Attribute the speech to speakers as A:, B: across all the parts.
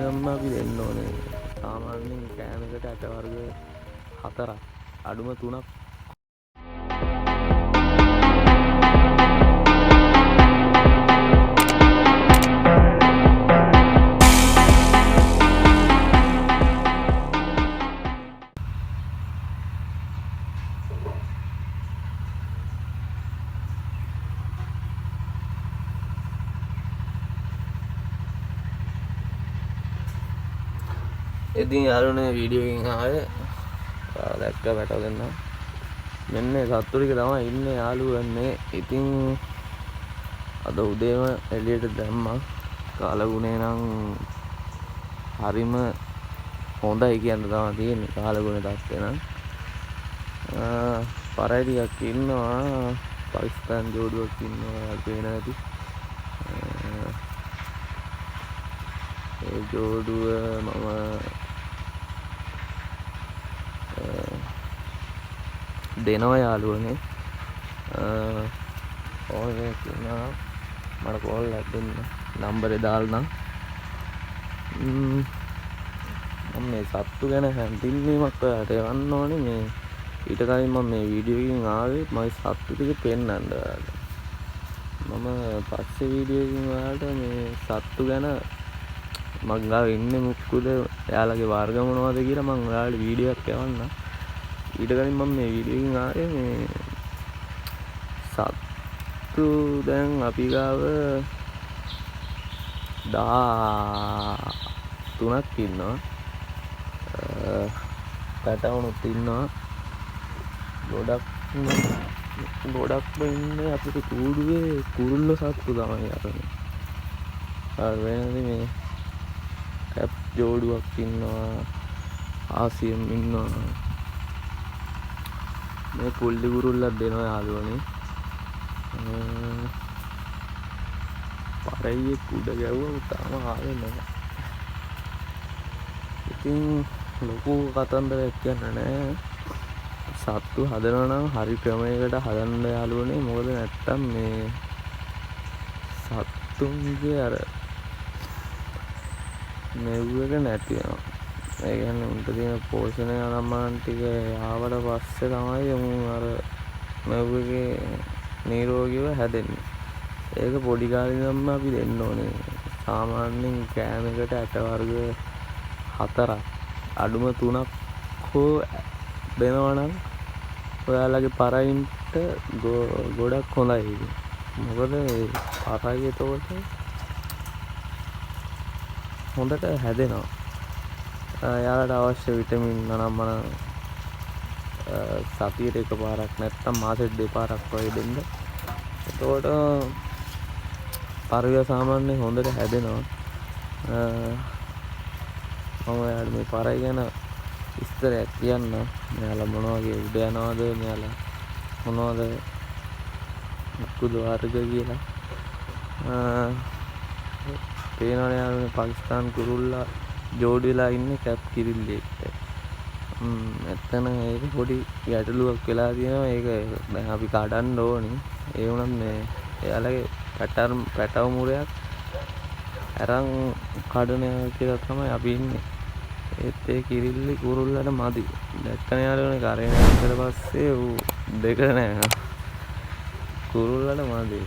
A: ඉඳන්ම අපි දෙන්න ඕනේ. සාමාන්‍යයෙන් කෑම එකට ඇට වර්ග 4ක් අඩුම 3ක්. ඉතින් යාළුවනේ වීඩියෝ එකෙන් ආවේ ඔයාලා දැක්ක වැටව දෙන්න. මෙන්න මේ සත්තු ටික තමයි ඉන්නේ යාළුවනේ. ඉතින් අද උදේම එළියට දැම්මා. කාලගුණේ නම් හරිම හොඳයි කියන්න තමයි තියෙන්නේ කාලගුණ තත්ත්වය නම්. පරයි ටිකක් ඉන්නවා, පාකිස්තාන් ජෝඩුවක් ඉන්නවා ඔයාලට පේනවා ඇති. ඒ ජෝඩුව මම දෙනවා යාළුවනේ. ඕන කෙනෙක් ඉන්නවා මට කෝල් එකක් දෙන්න, නම්බරේ දාලා නම්. මම මේ සත්තු ගැන හැඳින්වීමක් ඔයාලට එවන්න ඕනේ. මේ ඊට කලින් මම මේ වීඩියෝ එකකින් ආවේ මගේ සත්තු ටික පෙන්වන්න ඔයාලට. මම පස්සේ වීඩියෝ එකකින් ඔයාලට මේ සත්තු ගැන මං ගාව ඉන්නේ මුක්කුද, එයාලගේ වර්ග මොනවද කියලා මං ඔයාලට වීඩියෝ එකක් එවන්නම්. ඊට කලින් මම මේ වීඩියෝ එකකින් ආවේ මේ සත්තු දැන් අපි ගාව 13ක් ඉන්නවා. පැටවුනුත් ඉන්නවා. ගොඩක්ම ඉන්නේ අපිට කූඩුවේ කුරුල්ල සත්තු තමයි අරගෙන. අර වෙනදී මේ කැප් ජෝඩුවක් ඉන්නවා, ආසියම් ඉන්නවා. මේ පුල්ලි කුරුල්ලක් දෙනවා යාළුවනේ. පරයියෙක් උඩ ගැව්වම තාම ආවේ නෑ. ඉතින් ලොකු කතන්දරයක් කියන්න නෑ. සත්තු හදනවා නම් හරි ක්‍රමයකට හදන්න යාළුවනේ. මොකද නැත්තම් මේ සත්තුන්ගේ අර මෙව් එක නැති වෙනවා. ඒ කියන්නේ උන්ට තියෙන පෝෂණය අනම්මනම් ටික ආවට පස්සේ තමයි උන් අර මෙව් එකේ නිරෝගීව හැදෙන්නේ. ඒක පොඩි කාලේ ඉඳන්ම අපි දෙන්න ඕනේ. සාමාන්‍යයෙන් කෑම එකට ඇට වර්ග 4ක් අඩුම 3ක් හෝ දෙනවා නම් ඔයාලගේ පරයින්ට ගොඩක් හොඳයි ඒක. මොකද ඒ පරයි එතකොට හොඳට හැදෙනවා. එයාලට අවශ්‍ය විටමින් අනම්මනම් සතියට එකපාරක් නැත්තම් මාසෙට දෙපාරක් වගේ දෙන්න. එතකොට පරවිය සාමාන්‍යයෙන් හොඳට හැදෙනවා. මම ඔයාලට මේ පරයි ගැන විස්තරයක් කියන්නම්. මෙයාලා මොන වගේ උඩ යනවද, මෙයාලා මොනවද මුකුද වර්ග කියලා. පේනවනේ යාළුවනේ පාකිස්තාන් කුරුල්ලා ජෝඩු වෙලා ඉන්නේ කැප් කිරිල්ලි එක්ක. එතන ඒක පොඩි ගැටලුවක් වෙලා තියෙනවා. ඒක දැන් අපි කඩන්න ඕනි. ඒ වුණත් මේ එයාලගේ පැටව මුරයක් අරන් කඩන කියලා තමයි අපි ඉන්නේ. ඒත් ඒ කිරිල්ලි කුරුල්ලට මදි. දැක්කනේ යාළුවනේ කරේ නැග්ගට පස්සේ ඌ දෙක නෑ. කුරුල්ලට මදි.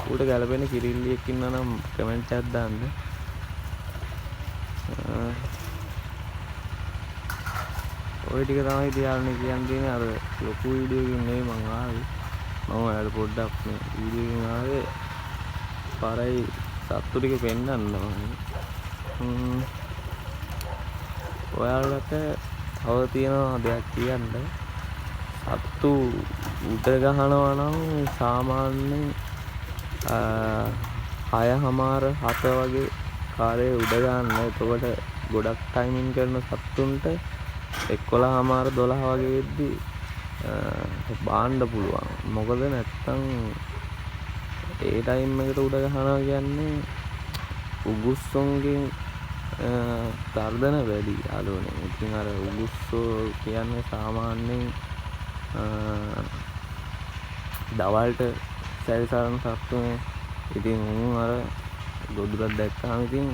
A: ඌට ගැලපෙන කිරිල්ලියෙක් ඉන්නා නම් කමෙන්ට් එකක් දාන්න. ඔය ටික තමයි ඉතින් යාළුවනේ කියන්න තියෙන්නේ. අර ලොකු වීඩියෝ එකකින් නෙවෙයි මං ආවේ. මම ඔයාලට පොඩ්ඩක් මේ වීඩියෝ එකකින් ආවේ පරයි සත්තු ටික පෙන්නන්න ඕනේ. ඔයාලට තව තියෙනවා දෙයක් කියන්න. සත්තු උඩ ගහනවා නම් සාමාන්‍යයෙන් හය හමාර හත වගේ කාලේ උඩ ගන්න. එතකොට ගොඩක් ටයිමින් කරන සත්තුන්ට එකොළහ හමාර දොළහ වගේ වෙද්දි බාන්න පුළුවන්. මොකද නැත්තම් ඒ ටයිම් එකට උඩ ගහනවා කියන්නේ උගුස්සොන්ගෙන් තර්ජන වැඩි යාළුවනේ. ඉතින් අර උගුස්සෝ කියන්නේ සාමාන්‍යයෙන් දවල්ට සැරිසරන සත්තුනේ. ඉතින් උන් අර ගොදුරක් දැක්කහම ඉතින්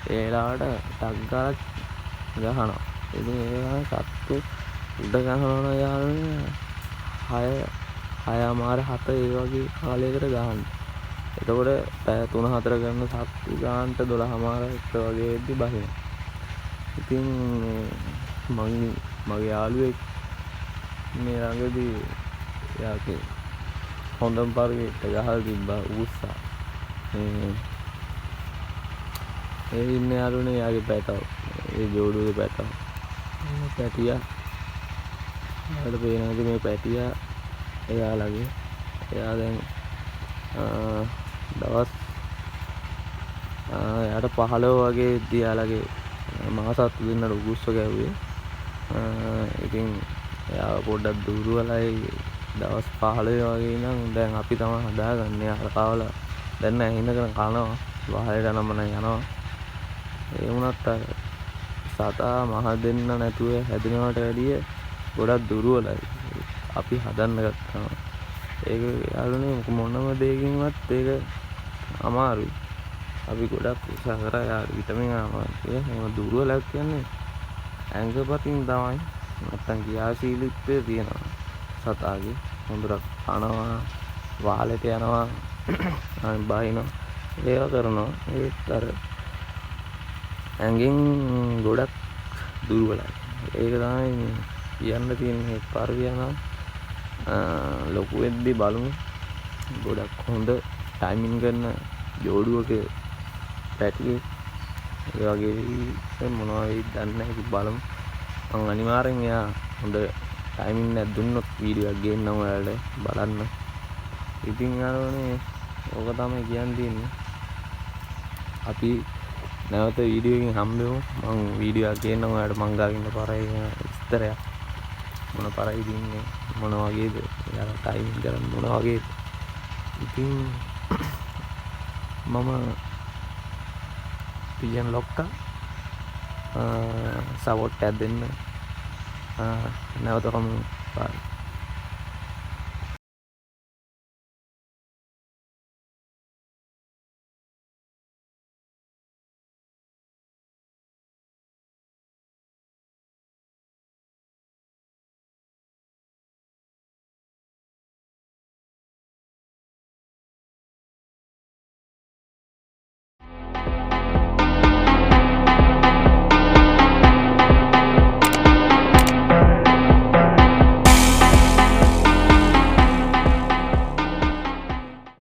A: ඒ වෙලාවට ටක් ගාලා ගහනවා. ඉතින් ඒ වෙලාවේ සත්තු උඩ ගහනවා නම් යාළුවනේ 6 6:30 7 ඒ වගේ කාලයකට ගහන්න. එතකොට පැය 3-4 කරන සත්තු ගානට 12:30 එක වගේ වෙද්දි බහිනවා. ඉතින් මං මගේ යාළුවෙක් මේ ළඟදී එයාගේ හොඳම පරිවෙට ගහලා තිබ්බා උකුස්සා. මේ ඒ ඉන්න යාළුවනේ එයාගේ පැටව. ඒ ජෝඩුවේ පැටව. මේ පැටියා ඔයාලට පේනවා ඇති මේ පැටියා එයාලගේ. එයා දැන් දවස් එයාට 15 වගේ වෙද්දි එයාලගේ මහ සත්තු දෙන්නට උකුස්ස ගැහුවේ. ඉතින් එයාව පොඩ්ඩක් දුර්වලයි. දවස් 15 වගේ ඉඳන් දැන් අපි තමයි හදාගන්නේ. එයාලා කවලා දැන් නෑ ඉඳගෙන කනවා. වහලට නම නම් යනවා. ඒ වුණත් අර සතා මහ දෙන්න නැතුව හැදෙනවට වැඩිය ගොඩක් දුර්වලයි. අපි හදන්න ගත්තාම ඒක යාළුවනේ මොනම දෙයකින්වත් ඒක අමාරුයි. අපි ගොඩක් උත්සාහ කරා යාට විටමින් ආවා කියලා. එහෙම දුර්වලයක් කියන්නේ ඇඟපතින් තමයි. නැත්තම් ක්‍රියාශීලීත්වය තියෙනවා සතාගේ. හොඳට කනවා, වහලට යනවා, අනිත් බහිනවා, ඒවා කරනවා. ඒත් අර ඇඟෙන් ගොඩක් දුර්වලයි. ඒක තමයි මේ කියන්න තියෙන්නේ. පරිවියා නම් ලොකු වෙද්දි බලමු. ගොඩක් හොඳ ටයිමින් කරන ජෝඩුවක පැටියෙක්. ඒ වගේ වෙයි මොනවා වෙයිද දන්නේ නැහැ. ඉතින් බලමු. මං අනිවාර්යෙන් එයා හොඳ ටයිමින් එකක් දුන්නොත් වීඩියෝ එකක් ගේන්නම් ඔයාලට බලන්න. ඉතින් යාළුවනේ ඕක තමයි කියන්න තියෙන්නේ. අපි නැවත වීඩියෝ එකකින් හම්බෙමු. මං වීඩියෝ එකක් ගේන්නම් ඔයාලට. මං ගාව ඉන්න පරයි ගැන විස්තරයක්. මොන පරයිද ඉන්නේ, මොන වගේද, එයාලා ටයිමින් කරන්නේ මොන වගේද. ඉතින් මම පියන් ලොක්කා සපෝට් එකක් දෙන්න. නැවත හමු. බයි.